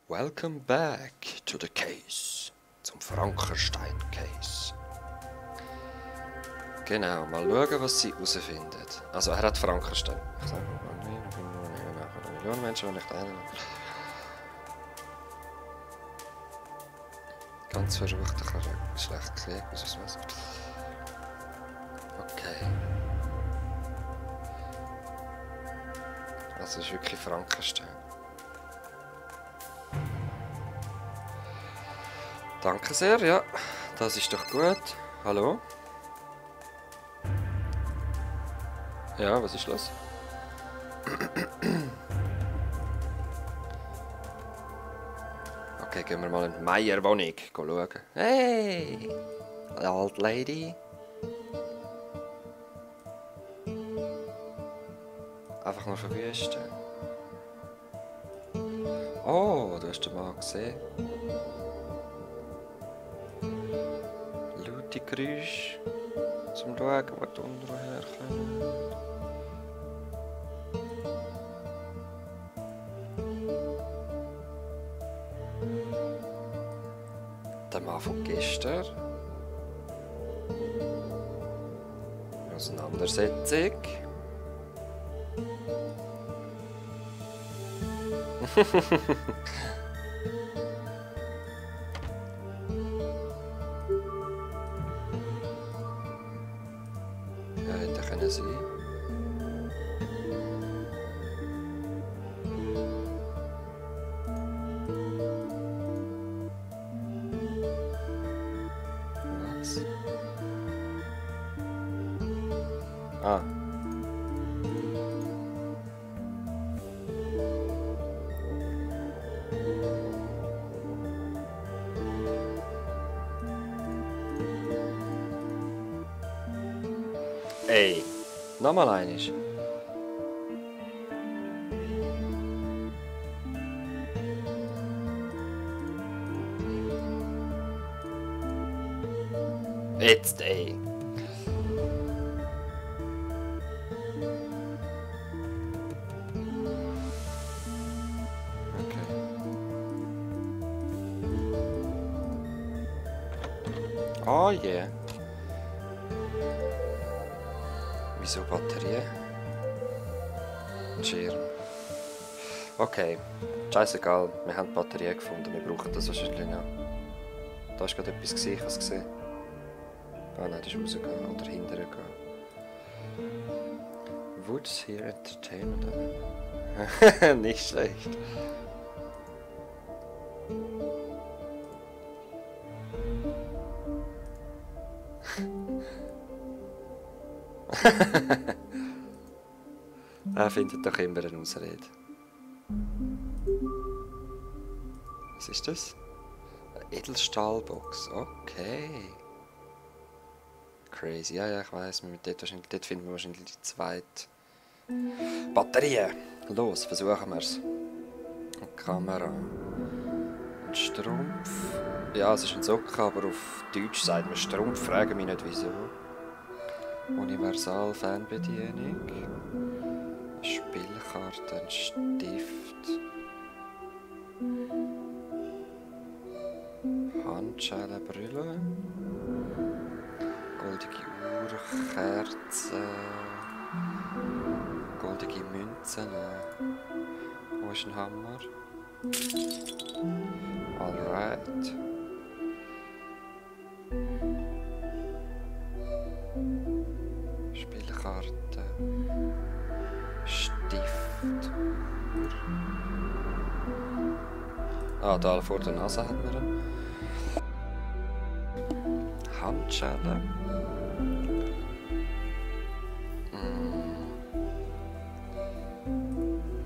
Welcome back to the case. Zum Frankenstein-Case. Genau, mal schauen, was sie herausfindet. Also, er hat Frankenstein. Ich sage mal, Millionen Menschen, die nicht einen. Ganz verrückt, ich habe schlecht gesehen, was es weiß. Okay. Also, es ist wirklich Frankenstein. Danke sehr, ja. Das ist doch gut. Hallo? Ja, was ist los? Okay, gehen wir mal in die Meier-Wohnung schauen. Hey! Old Lady. Einfach nur verwüsten. Oh, du hast den Mann gesehen. Laute Geräusche. Zum Schauen, was da unten herkommt. Der Mann von gestern. Auseinandersetzung. Ja, hätte können sein. Was? Ah. Ey, nochmal einiges. Jetzt, ey. Okay. Oh yeah. Wieso Batterie? Schirm. Okay. Scheißegal, wir haben die Batterie gefunden, wir brauchen das wahrscheinlich noch. Da ist gerade etwas gesehen, ich habe es gesehen. Ah nein, das ist rausgegangen oder hinterher gegangen. Woods here Entertainment. Nicht schlecht. Er findet doch immer eine Ausrede. Was ist das? Eine Edelstahlbox. Okay. Crazy. Ja, ja, ich weiss. Dort finden wir wahrscheinlich die zweite Batterie. Los, versuchen wir es. Eine Kamera. Ein Strumpf. Ja, es ist ein Socken, aber auf Deutsch sagt man Strumpf. Frage mich nicht wieso. Universal Fernbedienung. Eine Spielkarte, ein Stift. Handschellen, Brille. Goldige Uhr, Kerzen. Goldige Münzen. Wo ist ein Hammer? Alright. Spielkarte. Stift. Ah, da vor der Nase hat man ihn. Handschellen.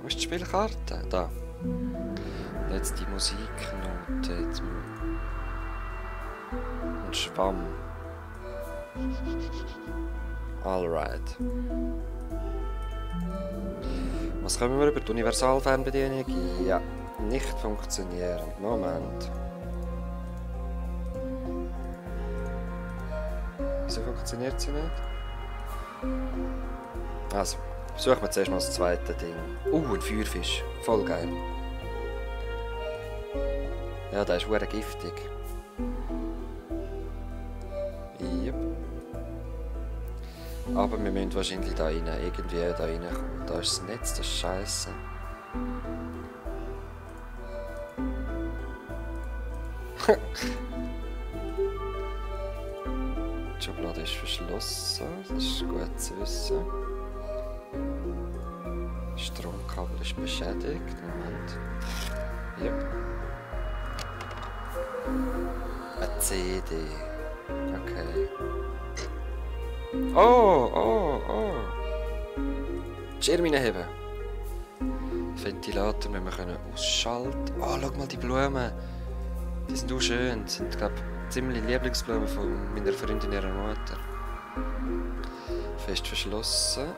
Wo ist die Spielkarte? Da. Und jetzt die Musiknote. Jetzt ein Schwamm. Alright. Was können wir über die Universalfernbedienung? Ja, nicht funktionierend. Moment. Wieso funktioniert sie nicht? Also, versuchen wir zuerst mal das zweite Ding. Ein Feuerfisch. Voll geil. Ja, der ist verdammt giftig. Yep. Aber wir müssen wahrscheinlich da rein, irgendwie da reinkommen. Da ist das Netz, das ist scheiße. Die Schublade ist verschlossen, das ist gut zu wissen. Das Stromkabel ist beschädigt. Moment. Yep. Eine CD. Okay. Oh. Die Schirme hinheben. Ventilator müssen wir ausschalten. Oh, schau mal die Blumen. Die sind auch schön. Das sind, glaube ich, ziemlich Lieblingsblumen von meiner Freundin ihrer Mutter. Fest verschlossen.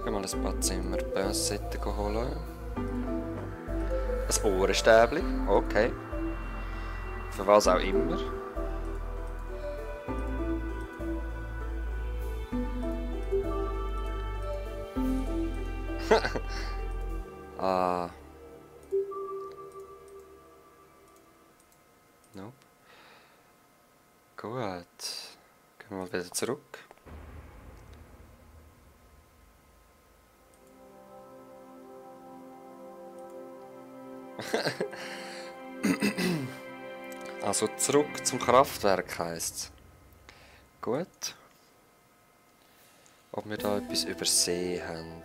Gehen wir mal ein paar Zimmer Pincetten holen. Ein Ohrenstäbli, okay. Für was auch immer. Ah. Nope. Gut. Gehen wir mal wieder zurück. Also zurück zum Kraftwerk heisst's. Gut. Ob wir da etwas übersehen haben.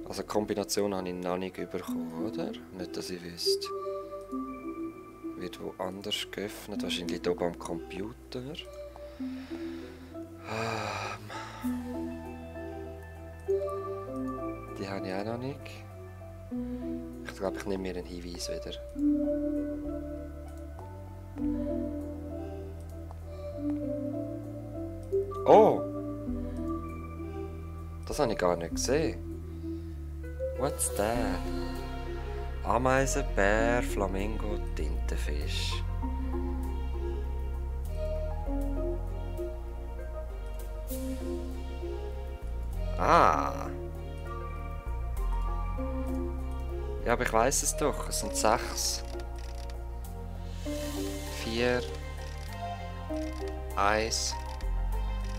Also die Kombination habe ich noch nicht bekommen, oder? Nicht, dass ich wüsste. Wird woanders geöffnet, wahrscheinlich hier am Computer. Die habe ich auch noch nicht. Ich glaube, ich nehme mir einen Hinweis wieder. Oh! Das habe ich gar nicht gesehen. What's that? Ameisen, Bär, Flamingo, Tintenfisch. Ah! Ja, aber ich weiß es doch. Es sind 6. 4. 1.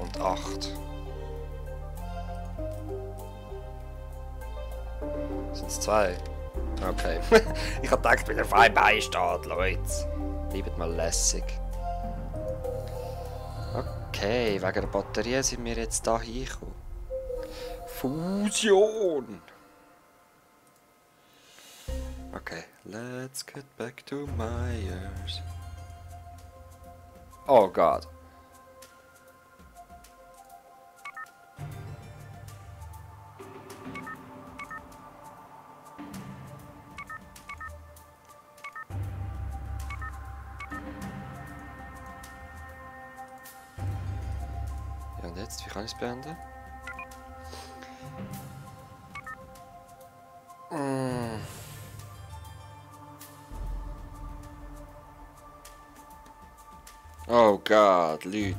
Und 8. Sind es 2? Okay. Ich hab gedacht, wenn er auf einem Bein steht, Leute. Bleibt mal lässig. Okay, wegen der Batterie sind wir jetzt da hingekommen. Fusion! Okay, let's get back to Myers. Oh Gott. Ja, und jetzt? Wie kann ich es beenden? Oh Gott, Leute.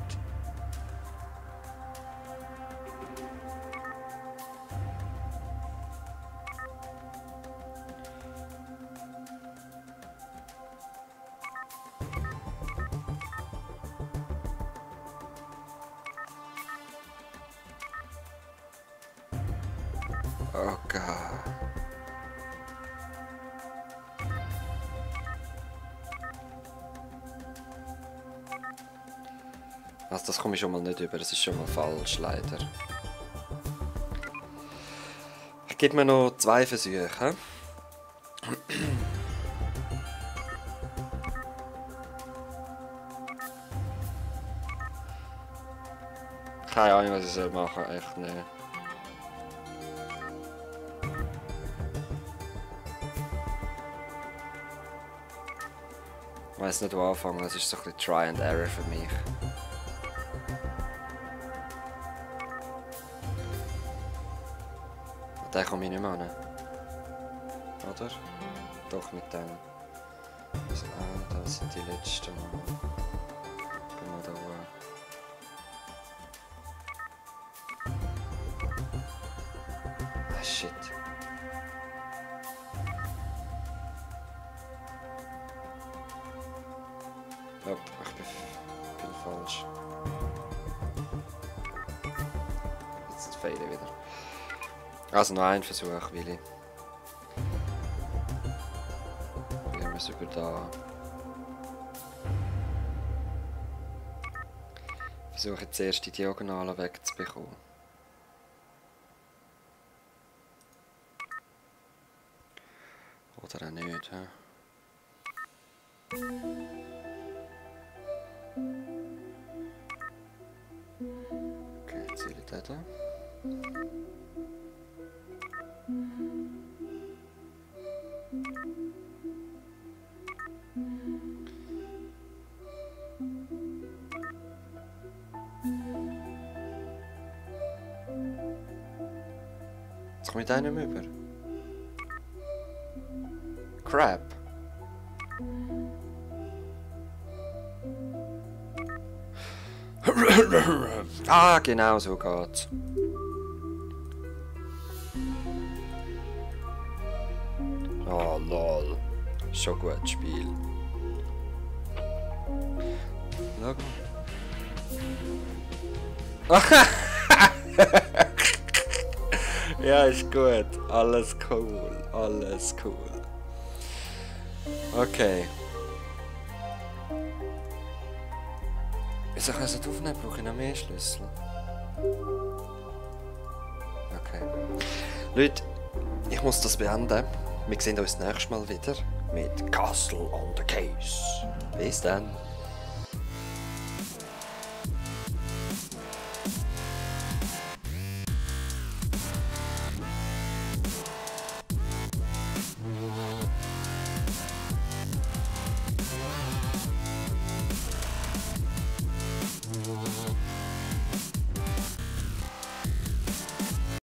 Oh Gott. Also das komme ich schon mal nicht über, das ist schon mal falsch, leider. Ich gebe mir noch 2 Versuche. Keine Ahnung, was ich machen soll, echt nicht. Ich weiss nicht, wo anfangen, das ist so ein bisschen Try and Error für mich. Den komme ich nicht mehr hin. Oder? Doch, mit dem. Also, das sind die letzten. Gehen wir da hoch. Ah, shit. Nope, ich bin falsch. Jetzt fehle ich wieder. Also noch ein Versuch, Willi. Wir müssen über da. Versuche zuerst die Diagonale wegzubekommen. Oder auch nicht, hä? Okay, jetzt zähle ich den da. Jetzt komme ich da nicht mehr über. Crap. Ah, genau so geht's. Oh lol. Schon gutes Spiel. Schau mal. Ja, ist gut. Alles cool. Alles cool. Okay. Wieso kann ich es nicht aufnehmen? Brauche ich noch mehr Schlüssel? Okay. Leute, ich muss das beenden. Wir sehen uns nächstes Mal wieder mit Castle on the Case. Bis dann.